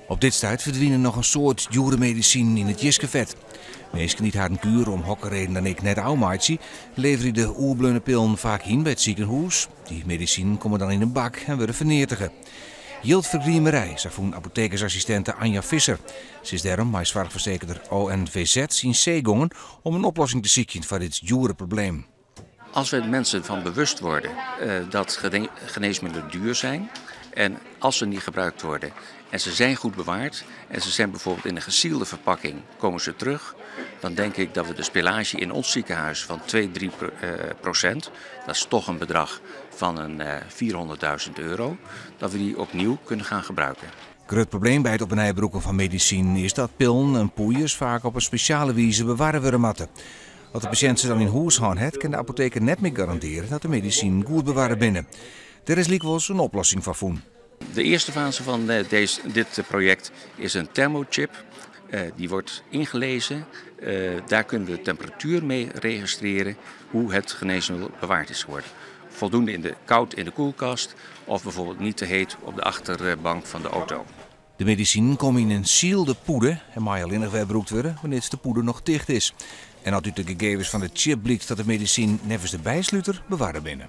Op dit stuit ferdwine noch in soad djoere medisinen yn it jiskefet. Minsken dy't harren kuer om hokker reden dan ek net ôfmeitsje, leverje de oerbleaune pillen faak yn by it sikehûs. Dy medisinen komme dan yn in bak en wurde ferneatige. Jildfergriemerij, sa fûn apotekersassistinte Anja Visser. Se is dêrom mei soarchfersekerder ONVZ yn see gongen om in oplossing te sykjen foar dit djoere probleem. Als we mensen van bewust worden dat geneesmiddelen duur zijn en als ze niet gebruikt worden en ze zijn goed bewaard en ze zijn bijvoorbeeld in een gesealde verpakking, komen ze terug, dan denk ik dat we de spillage in ons ziekenhuis van 2, 3 procent, dat is toch een bedrag van een 400.000 euro, dat we die opnieuw kunnen gaan gebruiken. Grut probleem by it op 'e nij brûken fan medisinen is dat pillen en poeiers faak op in spesjale wize bewarre wurde moatte. As de pasjint se dan yn hûs hân hat, kin de apoteker net mear garandearje dat de medisinen goed bewarre binne. Dêr is lykwols in oplossing foar fûn. De eerste fase van dit project is een thermochip. Die wordt ingelezen. Daar kunnen we de temperatuur mee registreren hoe het geneesmiddel bewaard is geworden. Voldoende koud in de koelkast of bijvoorbeeld niet te heet op de achterbank van de auto. De medisinen komme yn in sealde pûde en meie allinnich wer brûkt wurde wannear't de pûde noch ticht is. En as út de gegevens fan de chip blykt dat de medisinen neffens de bysluter bewarre binne.